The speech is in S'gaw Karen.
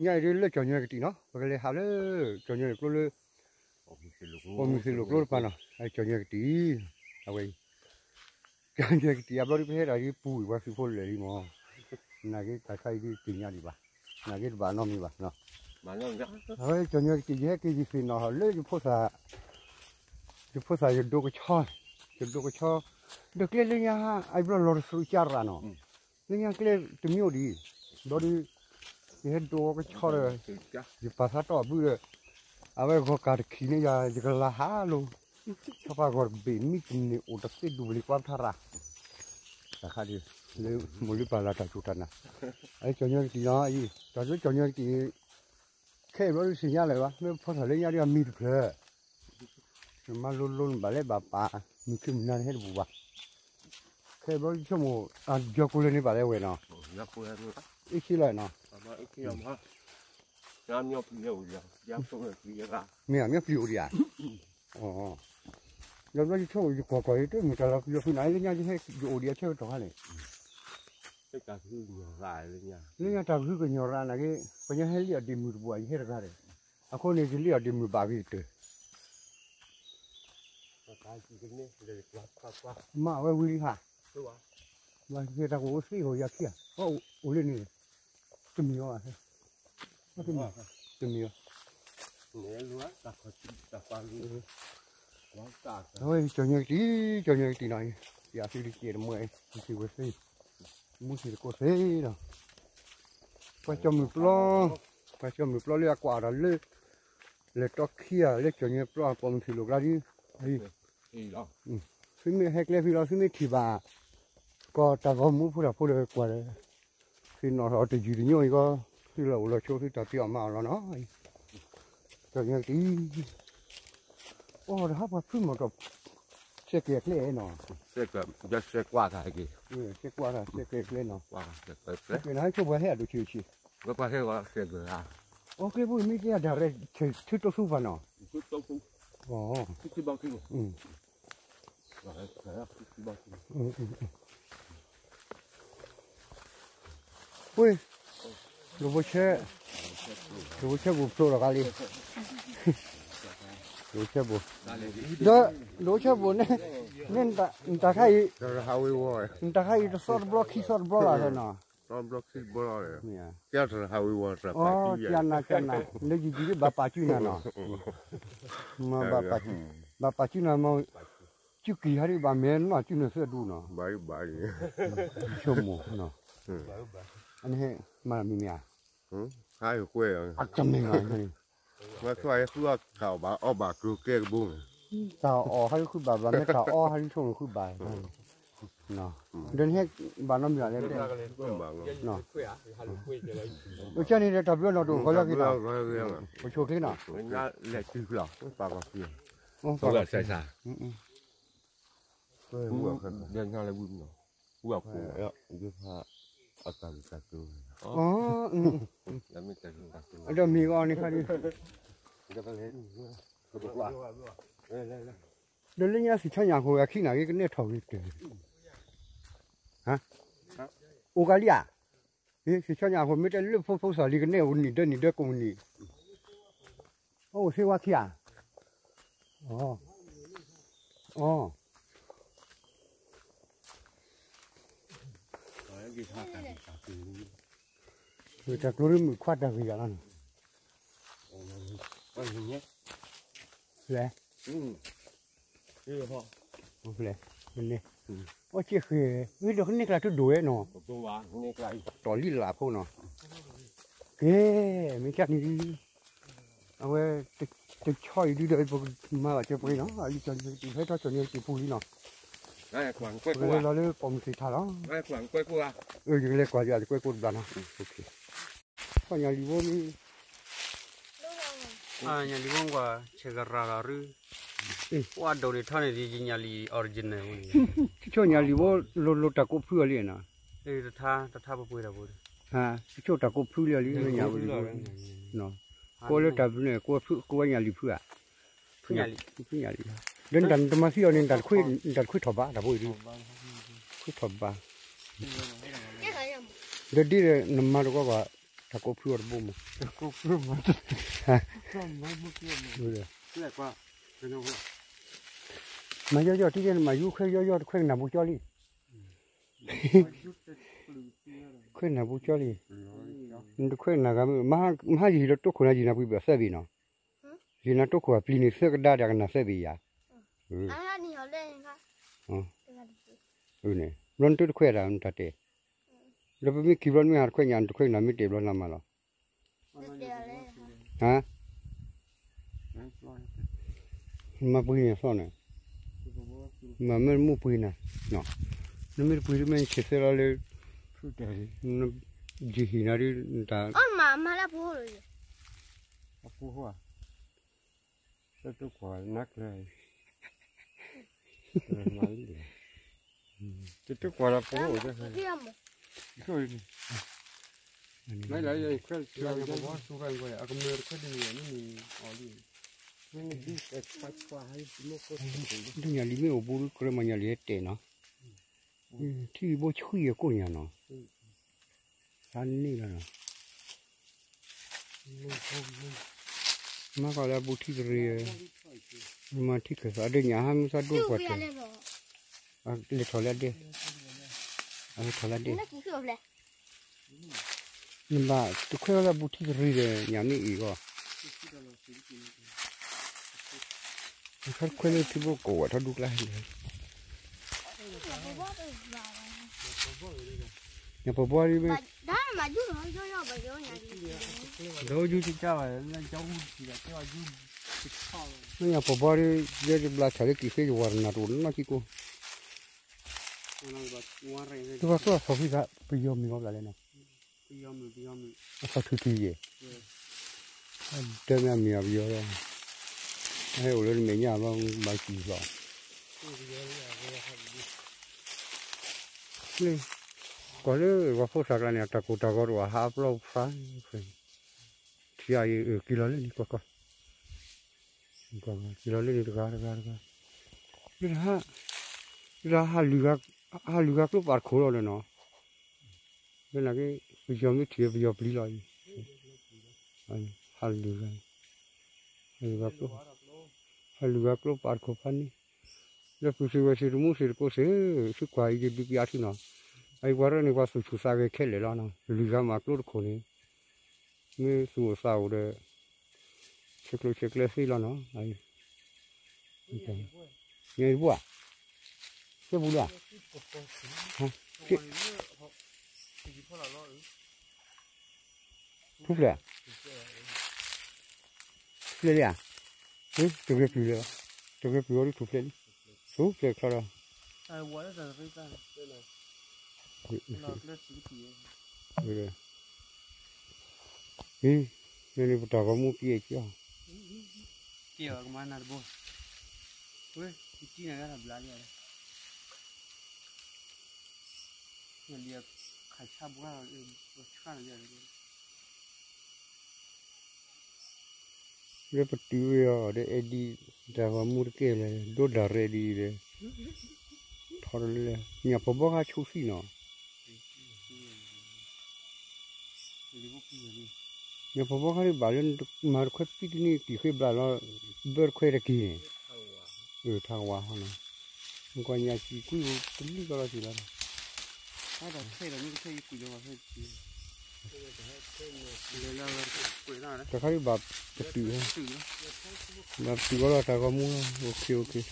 ညါအံၤဒ်လၢကၠီၤညီကတံာ်နီၤ ပကလဲၤဟးလၢ ကၠီၤညီကျိလၢ ပိာ်မုၣ်သ့ၣ်လိာ်ကျိတပၤနီၤ ကၠီၤညီကတံာ် အဝဲအံၤ ကၠီၤညီကတံာ်အဘျီဒ်ပဟဲဒၣ်ဒ်ပူၤဝဲသုးဖိလၢာ်လံမး နာ်က့တၢ်ခါအံၤဒ်တသ့ၣ်ညါဒံးဘၣ် နာ်က့တဘၣ်နီတမံၤဘၣ်နီၤ အဝဲကၠီၤညီကတံာ် ယဟဲက့ၤယသ့ၣ်နီၣ်လၢယဖိသၣ် ယဖိသၣ်ယဒိကဆီ ယဒိကဆီ ဒီးကျဲလၢညါ အဘျီလီၤတသရူးကၢ်ရၣ်နီၤ လၢညါကျဲတမံၤအိၣ်ဒံး ဘျီဒ် ယဟဲဒိကဆီဒီး ယပာ်သးတီၢ်အဘုဒီး အဝဲဂီၤကၢ်တခံးန့ၣ်ယၤ ယကလၤဟးလိၤ ဆီဖါဂီၤတဘ့ၣ် မ့ၢ်တန့ၢ်အိၣ်တသ့ဒူၣ်ပလံၤကွၢ်ပထါရၣ် တၢ်ခါဒ် လၢမိၢ်လၢပၢ်လၢတၢ်စူၢ်တၢ်နာ် အကၠီၤညီကတံာ်နီၤ အံၤ တၢ်လၢကၠီၤညီကတံာ် ခဲအံၤဘျီဒ်သ့ၣ်ညါလၢၤဘၣ် မ့ၢ်ဖီၣ်ထီၣ်လၢညါဒ်အမံၤတဖျၢၣ် နမၤလိလိနဘၣ်လဲၣ်ဘၣ်ပာ် မုၢ်ခံမုၢ်နၤတဟဲတပူၤဘၣ် ခဲအံၤဘျီဒ်ဆိကမိၣ် အကၠီၤကိလၢန့ၣ်ဘၣ်လဲၣ်ဝဲနီၤ အ့ၣ်ဆံလီၤနီၤ မ့ၢ်အမ့ၢ်ပျံၤအိၣ်ဒံးဧါ ဒီးဘျီယဆိကမိၣ်ယကွၢ်ကွၢ်အံၤ တမ့ၢ်တၢ်လီၤကယီၤဖုနၤ လၢညါယဟဲ ယအိၣ်ဒံးအဆၢကတီၢ်ခါန့ၣ် လၢညါတၢ်ကဟုကညီၤရၣ်နာ်က့ ပညီဟဲလံၣ်အီၣ်ဒ့ၣ်မုၢ်တပူၤ ယဟဲတဂၤဒီး အဃိန့ၣ် ယလံၣ်အီၣ်ဒ့ၣ်မုၢ်ဘၣ်ဂ့ၤကတၢၢ် မ့ၢ်အဝဲဝံၤလံဟါ ဘၣ်ဟဲတၢ်ကအိၣ်သ့အီၤယၤခံဂၤ အိၣ်လၢန့ၣ် တမံၤအီၤဘၣ် တမံၤအီၤ အဝဲကၠီၤညီကတံာ် ကၠီၤညီကတံာ်နီၤ ယၤသုတကဲးတမံၤ ယက့ၤဝဲသ့ မူသ့ၣ်တကိးသ့ဒီး ပှၤကၠီၤမုၢ်ပျီ ပှၤကၠီၤမုၢ်ပျီလၢအကွၢ်တၢ်လၢ လဲၤတီခံဂၤလၢကၠီၤညီပျီ ပိာ်မုၣ်သ့ၣ်လိာ်ကျါဒ် သုမ့ၢ်ဟဲကျဲဖဲလီၤ သုမ့ၢ်ထံၣ်ဘၣ် ကီၢ်တၢ်ဂီၤမူဖိတၢ်ဖိဒီးကွၢ်ဒီး သုနီၣ်ထီၣ်တယုၢ်တညိအံၤကီ သုလီၤအိၣ်လီၤဆိ သုတၢ်ဖံးအီၣ်မၤအီၣ်လီၤနီၤ ကၠီၤညီကတံာ် အိၣ်တဟးပှၤဖုမီၢ်တီၢ် စဲးကဲၤအကျဲနီၤ စဲးကွၢ်တၢ် စဲးကွၢ်တၢ် စဲးကဲၤအကျဲနီၤ စဲးကဲၤနီၤ ဟဲဆိပှၤဟဲအဒိၣ်ဆံးဆံး အိၣ်ကျဲဖိမ့ၢ်ကဲဒၣ်ရဲၣ် ထုးတိၢ်သူပှၤနီၤ ဝ့ၢ် ဒိၣ်ဖိဆဲး ဒိၣ်ဖိဆဲးဘိၣ်ဖျိလီၤဂၤလံ ဒိၣ်ဖိဆဲးဘိၣ် ဒီး ဒိၣ်ဖိဆဲးဘိၣ်န့ၣ် မ့ၢ်နတၢ်ခါအံၤ နတၢ်ခါအံၤတသီတဘျီခံသီတဘျီလီၤနီၤ ကၠီနၤကၠီနၤ လၢယယံၤဒ်ဘၣ်ပာ်စုနၤနီၤ ဘၣ်ပာ်စုနၤမ့ၢ် စုကံၢ်ဟးဒ်ဘၣ်မဲာ်နီၢ်စုနၢ်သၢဒူနီၤ ဆိကမိၣ် အန့ၣ်မၤမံၤမ့ၢ်ဧါ အတမ့ၢ်ဘၣ် တၢ်အီၣ်ဟးဒ်ဃုဘၣ်ဘၣ် မ့ၢ်တၢ်အီၣ်ဟးဒ်ဆိကမိၣ်ဃုဘၣ် ဒီးနဟဲဘၣ်နီတမံၤဘၣ်လဲၣ် ကန့ၣ်ဒီးတၢ်ဘျုးနီၢ်တအိၣ်ဃီလၢအဂ့ၤနီၤ ပဆိးချ့နီၤ ဒီးမ့ၢ်ဂီၤန့ၣ်ခါဒ် ဒီးလၢညါသ့ၣ်ဆီညၣ်အဃိ အခံနာ်က့ကနဲထီၣ်ဂ့ၤတၢၢ် အိၣ်ကးလံဧါ သ့ၣ်ဆီညၣ်အဃိ မ့ၢ်တဲလၢဖိဖိသၣ်လံကနဲအိၣ်နံၣ်ဒၢနံၣ်ဒၢကိးမုၢ်နံၤ အိၣ်သ့ဝါခံဧါ အီ တၢ်ကျိၤမုၣ်ခွါတၢ်ဂ့ၤယၤလီၤန့ၣ် လဲၣ် လဲၣ် အိၣ်က့ၤဃ့ ဝံၤဒီးကန့ၢ်ကျါတဒိၣ်ဝဲနီၤ တီၢ်လံလၢ်ဖိနီၤ ကဲ မ့ၢ်ကန့ၣ် အဝဲ တဆီအံၤဒုဒီး ပကမၤဘၣ်စၢၤပှဲၤနီၤ အလံၤကၠီၤညီကတံာ် ဟဲထီၣ်ကၠီၤညီကတံာ်ပူၤလံနီၤ ပကလဲၤလီၤလၢပိာ်မုၣ်သ့ၣ်ထးလီၤ ယကလဲၤကွၢ်ယၤ ယကွဲးကိးတဘျီနီၤ ဆီညၣ်လံၤဘိမ့ၢ် ညၣ်လံၤဘိကွၢ် ဆဲးကရၢ်လီၤရူ ပှၤဒိးန့ၣ်ထီန့ၣ်ဒ်ယညၣ်လံၤ original ဝဲန့ၣ် ဆီညၣ်လံၤဘိ လိၤလိၤတၢ်ကိးဖုအီၤလံနီၤ တထါ တထါပပှ့ၤတၢ်ဘိ ဆီတၢ်ကိးဖုလံအီၤလံ ညၣ်ဝဲလံၤဘိ ကိးလၢတၢ်ဘျုးန့ၣ် ကိးဝဲညၣ်လံၤဖုဧါ ဖုညၣ်လံၤ ဒီးနတၢ်နတမၤသံအီၤန့ၣ် နတၢ်တခွ့ထီၣ်ဘး တၢ်ဖိအံၤဒ် ခွ့ထီၣ်ဘး ဒီးဒ်နမၤတကွၢ်ကွၢ် တၢ်ကိးဖုအီၤတဘိမး, မၤယီၢ်ယီၢ်တံၢ်န့ၣ် မၤယူၢ်ခွဲးယီၢ်ယီၢ်တခွဲးနၢ်ဘိကၠီလံ, ခွဲးနၢ်ဘိကၠီလံ, နတခွဲးနၢ်ဂၤမ့ၢ်, မဟါယဟံၣ်လၢတိခိၣ်နၤ ယံာ်နၢ်ပှံၤဘၣ်သၢဘ့ၣ်နီၤ, ယံာ်နၢ်တိခိၣ်အပျံၤန့ၣ် သၢကဒါဒီးကနၣ်သၢဘ့ၣ်ယၤ, န့ၣ်, ဘျီနတခွဲးတၢ်နတၢ်တဲာ်, လၢပမ့ၢ်က့ၤဘျီနမ့ၢ်ဟးတခွဲးညါ နတခွဲးနၢ်မ့ၢ်တဲာ်ဘျီနၤမးလီၤ, ဟါ, မၤပှ့ၤန့ၣ်သီၣ်န့ၣ်, မၤမ့ၢ်မိၢ်ပှ့ၤနၤ, နမ့ၢ်တပှ့ၤဒ်မ့ၢ်ဆဲးသၢလီၤလၢ, ယဟံၣ်နၤဒ်နတၢ်, တတူၢ်ကွၢ်နါကျၢၤ, တတူၢ်ကွၢ်လီၤဖိ, ဒ်ညါလံမ့ၢ်အိၣ်ဘူးဒ်ကြၢးမၤညါလံဟဲတဲာ်နီၤ, ထံဘိဆှံအကိၣ်ညါနီၤ, သးန့ၣ်လီၤနီၤ, မၤကီးလၢအဘူးထံၣ်တရံး, မၤထံၣ်ကဲၤသးဒ်ညါဟါမ့ၢ်သးဒိၣ်ပှၤတဲာ်, လဲၤထီၣ်လၢဒဲ, လဲၤထီၣ်လၢဒဲ, နဘၣ်တခွဲးလၢအဘူးထံၣ်တရံးဒီး ညါမ့ၢ်အံၤဂီၢ်, တခွဲးလၢထံဘိကိးဝဲထီၣ်ဒူကျါဟဲလၢ ညၣ်ပီၤဘီဒ်မ့ၢ်, ဒီးယူၢ်ကစၢ်ဘၣ်လၢညၣ်ပီၤဘီဒ်ဒီး ကဲဝဲယူၢ်တထီၣ်လၢ, မ့ၢ်ညၣ်ပီၤဘီဒ် ယဲတဘျါဆၣ်လၢကံၤဃ့ယဝၤတနၢ်တအိၣ်နီတစဲးကိၢ်, တဘၣ်ကျီၢ်အသီဖံသး ပယီၤမံၤဂီၢ်ဘျါလဲၣ်နီၤ, အသီထုထုယဲၢ်, တမ့ၢ်အမံၤအပယီၤလီၤ, အဟဲအိၣ်လၢနမဲာ်ညါဘၣ် ဘၣ်စံၣ်လီၤ လၢ, ကွၢ်လၢပှၤဖိသၣ်ကျါန့ၣ် တၢ်ကိၢ်တၢ်ဂီၤတအိၣ် ဟးပျီဖး, ထံအံၤ က့ၤလီၤလၢန့ၣ် ကွၢ်ကွၢ်, က့ၤလီၤလၢန့ၣ်တဂၤတဂၤတဂၤ, လၢ, လၢ, ဟးလုၢ်ဂၤကျိပာ်တခိၣ်လီၤလၢနီၤ, လၢနာ်က့, ပယီၤမ့ၢ်ထံၣ် ပယီၤပျံၤလီၤအံၤ, ဟးလုၢ်ဂၤ, ဟးလုၢ်ဂၤကျိ, ဟးလုၢ်ဂၤကျိပာ်တခိၣ်ဖးန့ၣ်, လၢပုၢ်သ့ၣ်ဝဲၢ်သ့ၣ်တမူသ့ၣ်တကိးသ့ၣ်, သုကွၢ်အံၤယဒုးကယၤထံနီၤ, အအံၤပှၤရဲၣ်န့ၣ် ပှၤသူၣ်ဆူၣ်သးဂဲၤခဲလၢာ်လီၤနီၤ, လုၢ်ဂၤမၤကျိတခိၣ်န့ၣ်, မ့ၢ်သူၣ်အိၣ်သးအိၣ်ဒီး, ဆဲးကျိးဆဲးကျၢသ့လီၤနီၤ, အံၤ, ညါအံၤတဘူၣ်ဧါ, ကဲဘူးလၢ, ထူၣ်ဖျဲၣ်, ထူၣ်ဖျဲၣ်လံဧါ, တဂ့ၤပျုၤလၢ, တဂ့ၤပျုၤအီၤဒ်ထူၣ်ဖျဲၣ်လံ, ထူၣ်ဖျဲၣ်ချီဒီး အံၤ, န့ၣ်ပတၢ်ဂီၤမူပျဲက့ၤအီၤ, က့ၤအီၤကမၤနၤတဘိ, ဝဲ, ကနၤဂၤတဘျါလံ, လၢပတုၤဝဲအီၤဒီး အဲၣ်ဒံး တၢ်ဂီၤမူတကဲလဲၣ် ဒိၣ်ဒၣ်ရဲၣ်ဒံးဒီး ထီၣ်တလဲၣ် ညၣ်ပီၤဘီခါဆူၣ်သံနီၤ, ညၣ်ပီၤဘီခါဒ်ဘၣ်လၢ မၤတခွဲးပံတန့ၢ် ကံၣ်ဃ့ဘျးလီၤ ဘၢတခွဲးတက့ၢ်န့ၣ်, ထါကဝးဟီနီၤ, ကွၢ်ညၣ်စံၣ်ကွံာ်တလံၣ်ကီလီၤစံၣ်လီၤ, တၢ်ခါဒ်ဘၣ်ပတုာ်, ဘၣ်ပတုာ်ကီလီၤတၢ်ဂီၤမူလီၤ, အိၣ်ခ့အိၣ်ခ့